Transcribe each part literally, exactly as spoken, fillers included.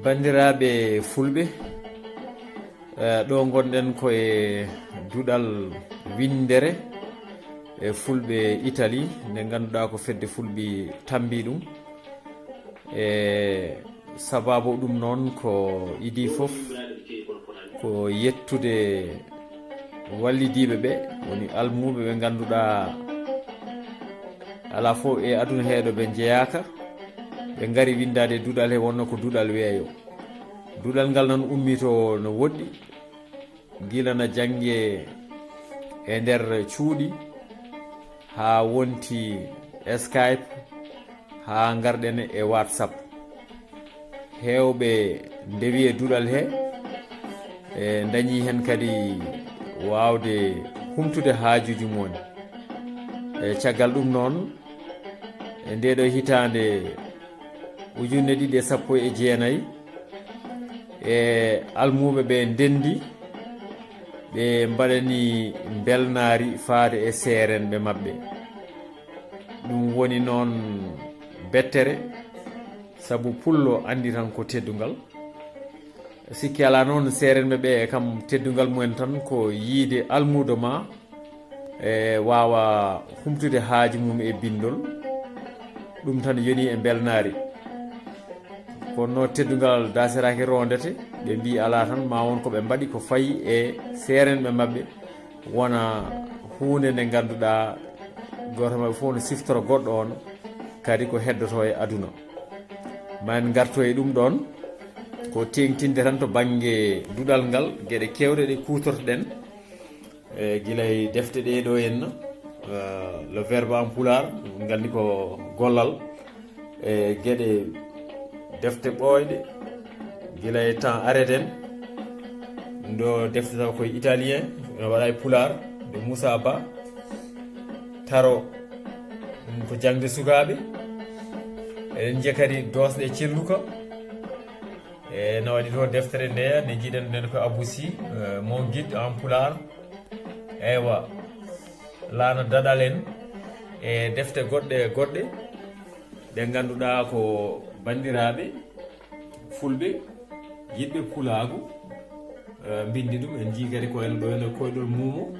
Banndiraaɓe fulɓe, eh, ɗo ngonɗen ko e duɗal winndere e fulɓe Itali, nde ngannduɗaa ko fedde fulɓe tambi ɗum. E sababu ɗum noon ko idii fof ko yettude wallidiiɓe ɓe, woni almuuɓe ɓe ngannduɗaa alaa fof e aduna heeɗo ɓe njeyaaka, ɓe ngari winndaade e duɗal he wonno ko duɗal weeyo. Duɗal ngal noon ummii to no woɗɗi, gila na jannge e nder cuuɗi, haa wonti Skype, haa ngarɗen e WhatsApp. Heewɓe ndewi e duɗal he, e ndañi heen kadi waawde humtude haajuuji mum en. E caggal ɗum noon, e ndee ɗoo hitaande ujunere ɗiɗi e sappo e jeenayi, e almuuɓe ɓe ndenndi, ɓe mbaɗani mbelnaari faade e seerenɓe maɓɓe. Ɗum woni noon bettere, sabu pullo anndi tan ko teddungal. Sikki alaa noon, seerenɓe ɓe kam teddungal mumen tan ko yiyde almuudo ma, e waawa humtude haaju mum e binndol. Ɗum tan yoni e mbelnaari. Kono teddungal daasiraaki rondete, ɓe mbii alaa tan, ma won ko ɓe mbaɗi ko fayi e seerenɓe maɓɓe, wona huunde nde ngannduɗaa gooto maɓɓe fof no siftoro goɗɗo on, kadi ko heddoto e aduna. Ma en ngarto e ɗum ɗoon, ko teeŋtinde tan to bannge duɗal ngal, geɗe keewɗe ɗe kuutortoɗen, e gila e defte ɗee ɗoo henna, eh, le verbe en pulaar, ngal ni ko gollal, e geɗe defte ɓooyɗe, gila e temps arrêt en, ɗo defte taw koye italien, ene waɗa e pulaar, nde Moussa Ba, taro, ɗum ko jaŋde sukaaɓe. Eɗen njiya kadi doosɗe celluka. E no waɗi to deftere nde, nde njiɗen nden ko Abou Sy, eh, mon guide en pulaar. Eywa, laana daɗal en e defte goɗɗe e goɗɗe ɗe ngannduɗaa ko banndiraaɓe fulɓe, yiɗɓe pulaagu, eh, mbinndi ɗum. En njii kadi ko ene ɗo ene koyɗol muumo,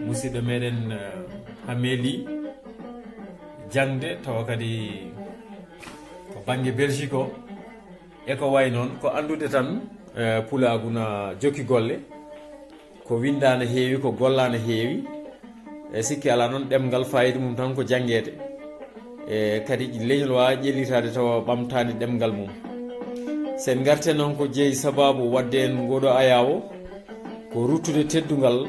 musidɗo meɗen, eh, Hameli jaŋde, tawa kadi ko bannge Belgique o. E ko wayi noon, ko anndude tan, eh, pulaagu na jokki golle, ko winndaa na heewi, ko gollaa na heewi. E sikki alaa noon, ɗemngal faayiida mum tan ko janngeede. E kadi leñol waawaa ƴellitaade tawa ɓamtaani ɗemngal mum. So en ngartee noon ko jeyi sabaabu waɗde en ngooɗoo ayaawo, ko ruttude teddungal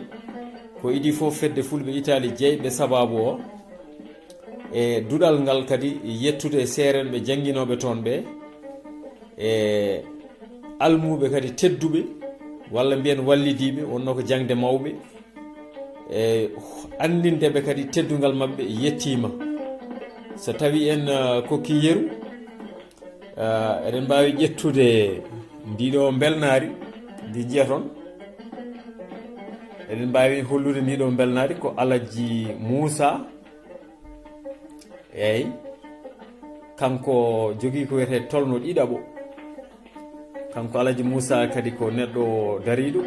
ko idii fof fedde fulɓe Itaali jeyɓe sabaabu o, e duɗal ngal kadi yettude e seerenɓe jannginooɓe toon ɓe, e almuuɓe kadi tedduɓe, walla mbiyen wallidiiɓe, wonno ko jaŋde mawɓe, e anndinde ɓe kadi teddungal maɓɓe yettiima. So tawii en, eh, kokki yeru, eh, eɗen mbaawi ƴettude ndiɗo mbelnaari, ndi njiyaton. Eɗen mbaawi hollude ndiɗo mbelnaari ko Alaji Muusa. Eey, kanko jogii ko wiyetee tolno ɗiɗaɓo. Kanko Alaji Muusa kadi ko neɗɗo dariiɗo,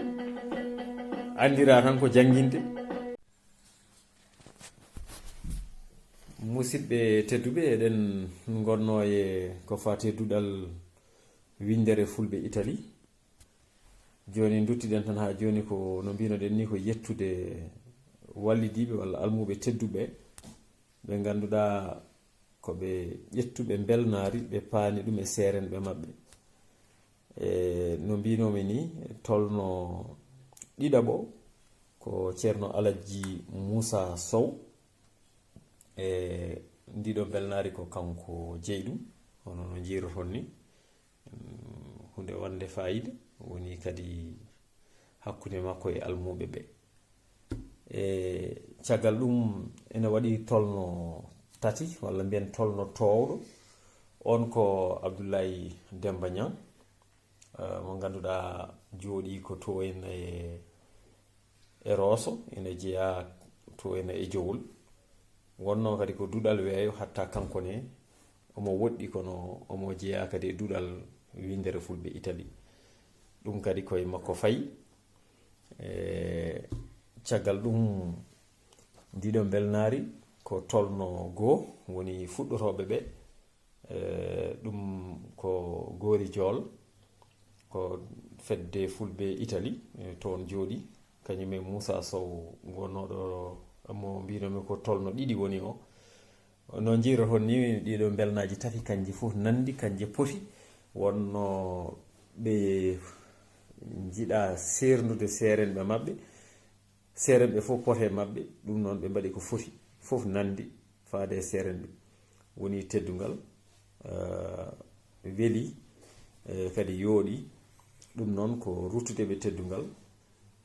anndiraa tan ko jannginde. Musidɓe tedduɓe, eɗen ngonnoo e ko faati e duɗal winndere fulɓe Itali. Jooni nduttiɗen tan haa jooni, ko no mbinoɗen ni, ko yettude wallidiiɓe walla almuuɓe tedduɓe ɓe ngannduɗaa ko ɓe ƴettuɓe mbelnaari, ɓe paani ɗum e seerenɓe maɓɓe. E no mbinoomi ni, tolno ɗiɗaɓo ko Ceerno Alaji Muusa Sow. E ndiɗo mbelnaari ko kanko jeyi ɗum, hono no njiiroton ni. Mm, huunde wonde faayiida woni kadi hakkunde makko e almuuɓe ɓe. E caggal ɗum, ene waɗi tolno tati, walla mbiyen tolno toowɗo. On ko Abdoulaye Demba Niang, eh, mo ngannduɗaa jooɗii ko to en e, e Rooso, ene jeyaa to en e Jowol. Wonnoo kadi ko duɗal weeyo, hatta kanko ne omo woɗɗi, kono omo jeyaa kadi e duɗal winndere fulɓe Itali. Ɗum kadi koye makko fayi. E caggal ɗum, ndiɗo mbelnaari ko tolno goo woni fuɗɗotooɓe ɓe. E ɗum ko Goori Jool, ko fedde fulɓe Itali, e toon jooɗi. Kañum e Moussa Sow, gonnooɗo mo mbinomi ko tolno ɗiɗi woni o. No njiiroton ni, ɗiɗo mbelnaaji tati, kanji fof nanndi, kanji poti. Wonno ɓe njiɗa seerndude seerenɓe maɓɓe, seerenɓe fof pote maɓɓe. Ɗum noon, ɓe mbaɗi ko foti, fof nanndi faade e seerenɓe. Woni teddungal, eh, weli, eh, kadi yooɗi. Ɗum noon ko ruttude ɓe teddungal,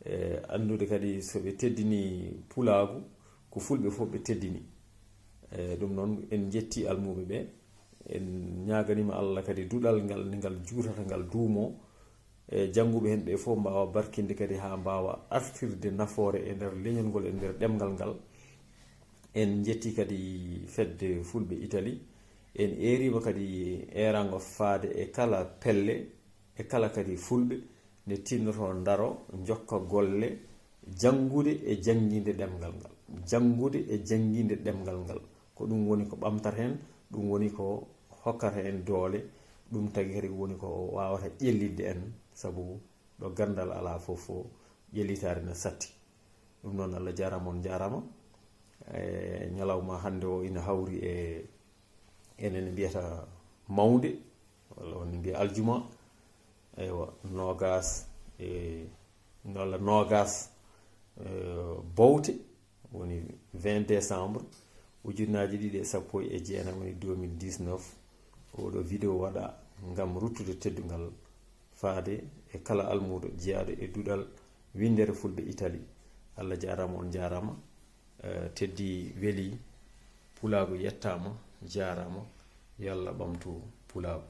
e anndude kadi so ɓe teddini pulaagu, ko fulɓe fof ɓe teddini. E ɗum noon, en njetti almuuɓe ɓe, en ñaaganiima Allah kadi duɗal ngal, nde ngal juutata ngal duumo, e jannguɓe heen ɓe fof mbaawa barkinde kadi haa mbaawa artirde nafoore e nder leñol ngol, e nder ɗemngal ngal. En njetti kadi fedde fulɓe Itali, en eeriima kadi eeraango faade e kala pelle, e kala kadi fulɓe nde tinnoto ndaro, njokka golle, janngude e jannginde ɗemngal ngal. Janngude e jannginde ɗemngal ngal. Ko ɗum woni ko ɓamtata en, ɗum woni ko hokkata en doole, ɗum tagi kadi woni ko waawata ƴellitde en, sabu ɗo ganndal alaa fof fof, ƴellitaare no satti. Ɗum noon, Allah jaaraama, on njaaraama. E ñalawma hannde o ina hawri e enen mbiyata mawnde, walla on mbiya aljuma, eywa, noogaas e, walla noogaas, e, bowte, woni vingt décembre, ujunnaaji ɗiɗi e sappo e jeenayi, woni deux mille dix-neuf. Oɗo vidéo waɗa ngam ruttude teddungal faade e kala almuudo jeyaaɗo e duɗal winndere fulɓe Itali. Allah jaaraama, on njaaraama. Eh, teddi, weli, pulaagu yettaama, jaaraama. Yo Allah ɓamtu pulaagu.